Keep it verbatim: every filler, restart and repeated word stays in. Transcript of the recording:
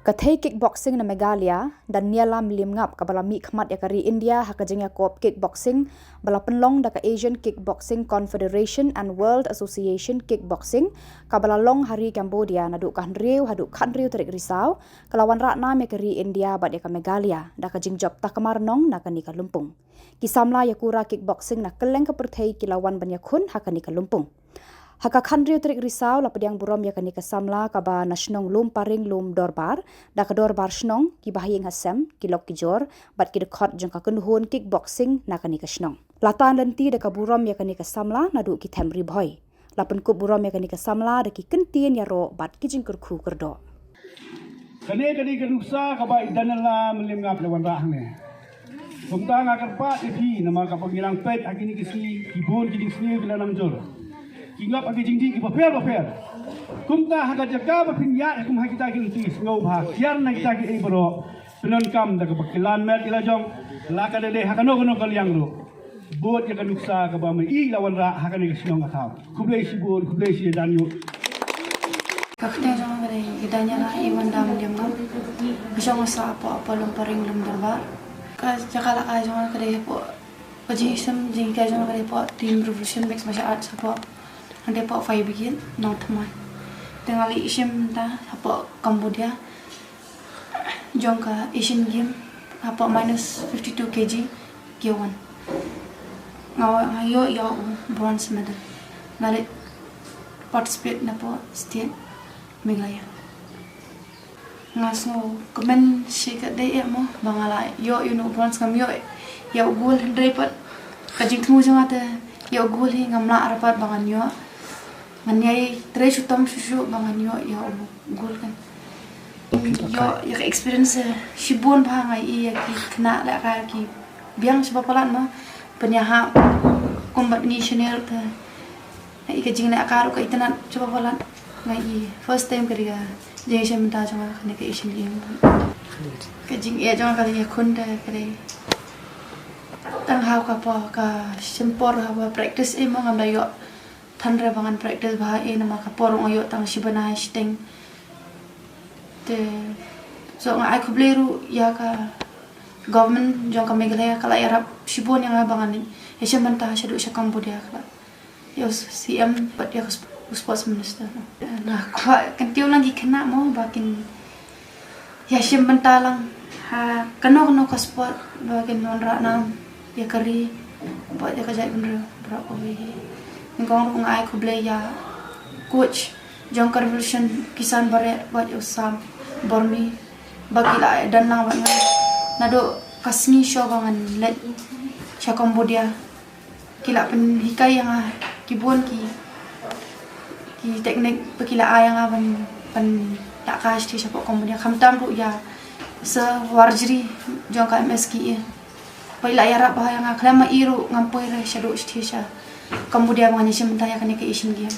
Ka thei kickboxing na Meghalaya, Daniela Mylliemngap, kaba la mih khmat ïa ka ri India ha ka jingïakop kickboxing ba la pynlong da ka Asian Kickboxing Confederation and World Association Kickboxing, kaba la long ha ri Cambodia naduh ka hynriew haduh khathynriew tarik Risaw, ka la wanrah nam ïa ka ri India bad ïa ka Meghalaya da ka jingjop takmar nong na kane ka lympung. Ki samla ïakura kickboxing na kylleng ka pyrthei ki la wan ban ïakhun ha kane ka lympung. Ha ka khathynriew tarik Risaw la pdiang burom ïa kane ka samla kaba na shnong Lum Paring Lum Dorbar, da ka dorbar shnong, ki bahaïing hasem, ki lok ki jor bad ki dkhot jong ka kynhun kickboxing na kane ka shnong. La tan lynti da ka burom ïa kane ka samla naduh ki them Ri Bhoi. La pynkup burom ïa kane ka samla da ki kyntien ïaroh bad ki jingkyrkhu kyrdoh. Kane kane ka nuksa kaba i Daniela Mylliemngap la wanrah hangne. Kumta nga kyrpad ïa phi namar kaba ngi nang peit ha kine ki sngi, ki bun ki jingsniew ki la nang jur. Ki ngop ha ki jingdih kiba pher ba pher. Kumta ha ka jaka ba phin ïaid kum ha kita ki lynti, sngewbha kiar na kita kiei baroh, pyndonkam da kaba ki lan met ki la jong, la ka dei ha kano kano ka liang ruh. Bud ïa ka nuksa kaba ma i la wanrah ha kane ka shnong ka thaw. Khublei shibun, khublei shi dan yu. Ka kyrteng jong nga ka dei Daniela Iwanda Mylliemngap. Ka shong sah hapoh Lum Paring Lum Dorbar. Ka jaka la ka jong nga ka dei hapoh, ka jingïashem jinghikai jong nga ka dei hapoh Team Revolution Mixed Martial Arts hapoh, hangtei hapoh Fire Brigade Nongthymmai. Te nga la ïashem mynta hapoh Cambodia jong ka Asian Game hapoh minus fifty-two K G, Gear one. Nga wa, nga ïoh ïa u bronze medal. Nga leit participate napoh state Meghalaya. Nga sngewkmen shi katdei eh mo ba nga la ïoh ïa u bronze, ngam ïoh ïa u gold hynrei pat ka jingthmu jong nga te ïa u gold hi ngam lah re pat ba ngan ïoh. Ngan ïai trei shuh tam shuh shuh ba ngan ïoh ïa u gold kan. Ïoh ïa ka experience, eh, shibun bha nga i ïa ki khynnah lehkai ki biang shibun palat mo. Pynïahap kum bad ngi senior te. Nga i ka jinglehkai ruh ka itynnad shibun palat. Nga i first time ka dei ka jingïashem mynta jong nga kane ka Asian Game. Ka jingeh jong nga ka dei ïakhun te ka dei tang ha ka por ka shim por ha ka practice eh mo, ngam da ïoh than re ba ngan practice bha eh namar ka por nga ïoh tang shi bnai shiteng. Te so nga ai khublei ruh ïa ka government jong ka Meghalaya ka la ïarap shibun ïa nga ba ngan ïashem bynta shaduh sha Cambodia, ka la ïa u C M bad ïa ka sp-, u sports minister. Nga kwah kyntiew lang ki khynnah mo ba kin ïashem bynta lang ha kano kano ka sport ba kin wanrah nam ïa ka ri bad ïa ka jaitbynriew baroh kawei hi. Nyngkong ruh nga ai khublei ïa coach jong ka Revolution, Kisan Bareh, bad ïa u Sam Bormi ba ki la don lang bad nga naduh ka sngi shuwa ba ngan leit sha Cambodia. Ki la pynhikai ïa nga ki bun ki, ki technique ba ki la ai ïa nga ban, ban lehkai shathie shapoh Cambodia, khamtam ruh ïa Sir Warjri jong ka M S K A. Ba i la ïarap bha ïa nga, khlem ma i ruh ngam poi re shaduh shathie sha Cambodia ba ngan ïashem bynta ïa kane ka Asian Game.